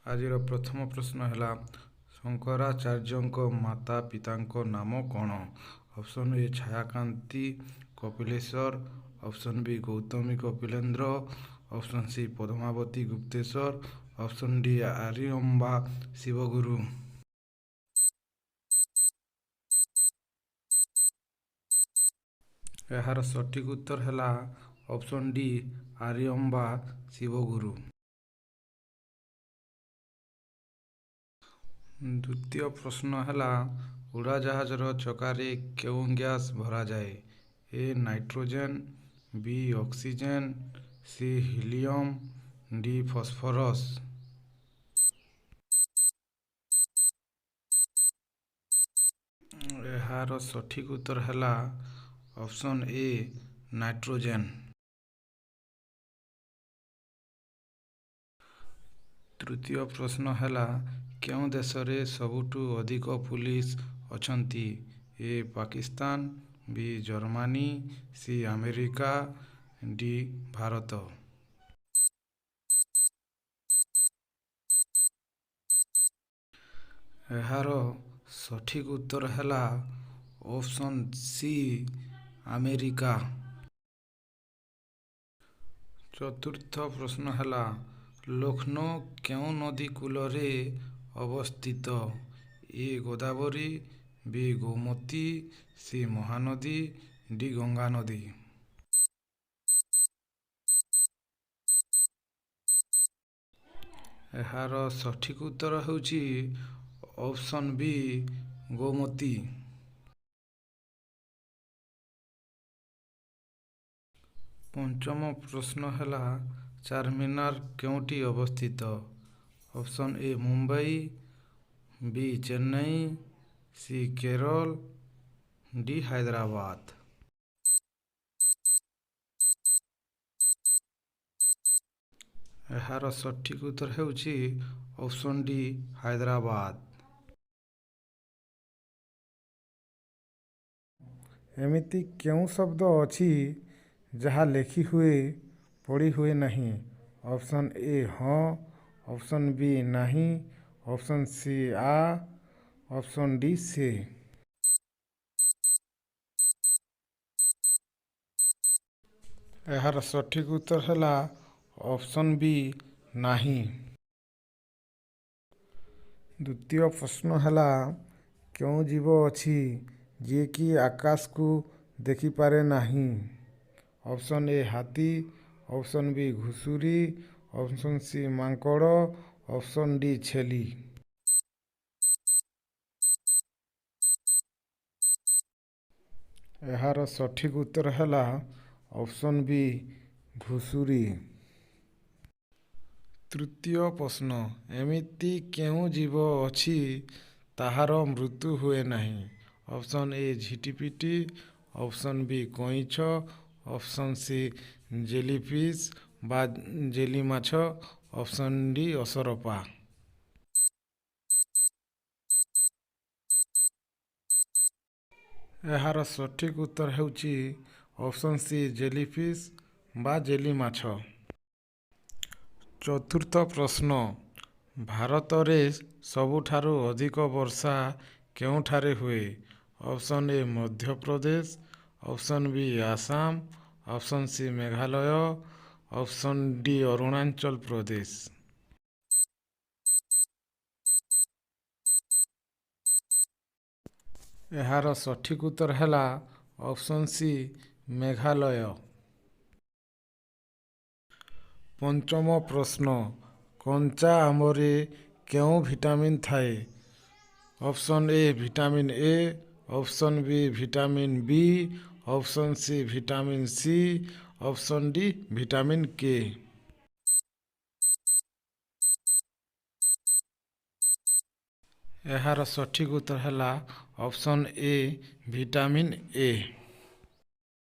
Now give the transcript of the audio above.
ଆଜିର ପ୍ରଥମ ପ୍ରଶ୍ନ ହେଲା, ଶଙ୍କରାଚାର୍ଯ୍ୟଙ୍କ ମାତା ପିତାଙ୍କ ନାମ କ'ଣ? Option A Chhayakanti Kapileswar, option B Gautami Kapilendra, option C Padmavati Gupteswar, option D Ariamba Shivaguru. ଏହାର ସଠିକ୍ ଉତ୍ତର ହେଲା ଅପସନ୍ ଡି ଆରିଅମ୍ବା ଶିବଗୁରୁ। ଦ୍ୱିତୀୟ ପ୍ରଶ୍ନ ହେଲା, ଉଡ଼ାଜାହାଜର ଚକାରେ କେଉଁ ଗ୍ୟାସ୍ ଭରାଯାଏ? A nitrogen, B oxygen, C helium, D phosphorus. ଏହାର ସଠିକ୍ ଉତ୍ତର ହେଲା ଅପସନ୍ ଏ ନାଇଟ୍ରୋଜେନ୍। ତୃତୀୟ ପ୍ରଶ୍ନ ହେଲା, କେଉଁ ଦେଶରେ ସବୁଠୁ ଅଧିକ ପୋଲିସ ଅଛନ୍ତି? A Pakistan, B Germany, C America, D Bharat. ଏହାର ସଠିକ୍ ଉତ୍ତର ହେଲା ଅପସନ୍ ସି ଆମେରିକା। ଚତୁର୍ଥ ପ୍ରଶ୍ନ ହେଲା, ଲକ୍ଷ୍ନୌ କେଉଁ ନଦୀ କୂଳରେ ଅବସ୍ଥିତ? ଏ ଗୋଦାବରୀ, ବି ଗୋମତୀ, ସି ମହାନଦୀ, ଡି ଗଙ୍ଗା ନଦୀ। ଏହାର ସଠିକ୍ ଉତ୍ତର ହେଉଛି ଅପସନ୍ ବି ଗୋମତୀ। ପଞ୍ଚମ ପ୍ରଶ୍ନ ହେଲା, ଚାରମିନାର କେଉଁଠି ଅବସ୍ଥିତ? Option A Mumbai, B Chennai, C Kerala, D Hyderabad. ଏହାର ସଠିକ୍ ଉତ୍ତର ହେଉଛି ଅପସନ୍ ଡି ହାଇଦ୍ରାବାଦ। ଏମିତି କେଉଁ ଶବ୍ଦ ଅଛି ଯାହା ଲେଖି ହୁଏ, ପଢ଼ି ହୁଏ ନାହିଁ? ଅପସନ୍ ଏ ହଁ, ଅପସନ୍ ବି ନାହିଁ, ଅପସନ୍ ସି ଆ, ଅପସନ୍ ଡି ସେ। ଏହାର ସଠିକ୍ ଉତ୍ତର ହେଲା ଅପସନ୍ ବି ନାହିଁ। ଦ୍ୱିତୀୟ ପ୍ରଶ୍ନ ହେଲା, କେଉଁ ଜୀବ ଅଛି ଯିଏକି ଆକାଶକୁ ଦେଖିପାରେ ନାହିଁ? ଅପସନ୍ ଏ ହାତୀ, ଅପସନ୍ ବି ଘୁଷୁରୀ, ଅପସନ୍ ସି ମାଙ୍କଡ଼, ଅପସନ୍ ଡି ଛେଳି। ଏହାର ସଠିକ୍ ଉତ୍ତର ହେଲା ଅପସନ୍ ବି ଘୁଷୁରୀ। ତୃତୀୟ ପ୍ରଶ୍ନ, ଏମିତି କେଉଁ ଜୀବ ଅଛି ତାହାର ମୃତ୍ୟୁ ହୁଏ ନାହିଁ? ଅପସନ୍ ଏ ଝିଟିପିଟି, ଅପସନ୍ ବି କଇଁଛ, ଅପସନ୍ ସି ଜେଲିଫିସ୍ ବା ଜେଲି ମାଛ, ଅପସନ୍ ଡି ଅସରପା। ଏହାର ସଠିକ୍ ଉତ୍ତର ହେଉଛି ଅପସନ୍ ସି ଜେଲିଫିସ୍ ବା ଜେଲି ମାଛ। ଚତୁର୍ଥ ପ୍ରଶ୍ନ, ଭାରତରେ ସବୁଠାରୁ ଅଧିକ ବର୍ଷା କେଉଁଠାରେ ହୁଏ? Option A Madhya Pradesh, option B Assam, option C Meghalaya, option D Arunachal Pradesh. ଏହାର ସଠିକ୍ ଉତ୍ତର ହେଲା ଅପସନ୍ ସି ମେଘାଳୟ। ପଞ୍ଚମ ପ୍ରଶ୍ନ, କଞ୍ଚା ଆମ୍ବରେ କେଉଁ ଭିଟାମିନ୍ ଥାଏ? Option A vitamin A, option B vitamin B, option C vitamin C, option D vitamin K. ଏହାର ସଠିକ୍ ଉତ୍ତର ହେଲା ଅପସନ୍ ଏ ଭିଟାମିନ୍ ଏ।